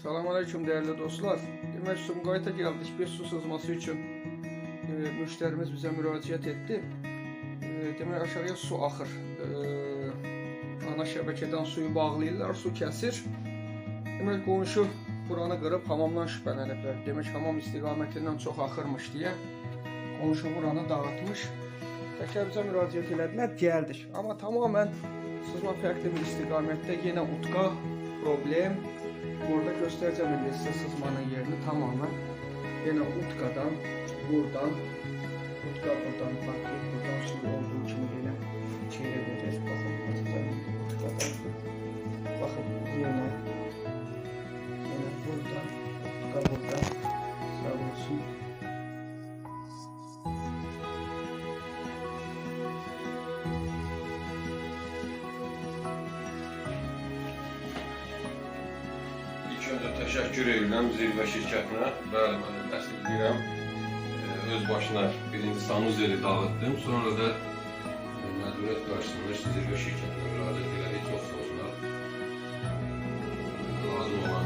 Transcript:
Salam aleyküm değerli dostlar. Demək Sumqayıta gəldik. Bir su sızması üçün müştərimiz bizə müraciət etdi. Demək aşağıya su axır. Ana şəbəkədən suyu bağlayırlar, su kəsir. Demək qonşu buranı qırıb hamamdan şübhələniblər. Demək hamam istiqamətindən çox axırmış deyə qonşu buranı dağıtmış. Təkrar bizə müraciət elədilər, gəldik. Amma tamamən sızma fərqli bir istiqamətdə yenə utqa problem. Burada göstereceğim indi size sızmanın yerini tamamen. Yine utkadan, buradan, utka buradan patlayıp buradan suyu olduğu kimi belə içeri verir. Baxın, açacağım indi utkadan. Baxın, yenə buradan, utka buradan. Sağ olsun. İlk öncə təşəkkür edirəm Zirvə şirkətinə. Bəli, mən də təsdiqləyirəm. Öz başına birinci sanuzeli dağıtdım. Sonra da məcburiyyət qarşısında Zirvə şirkətinə müraciət elədik. Çox sağ olsunlar. Lazım olan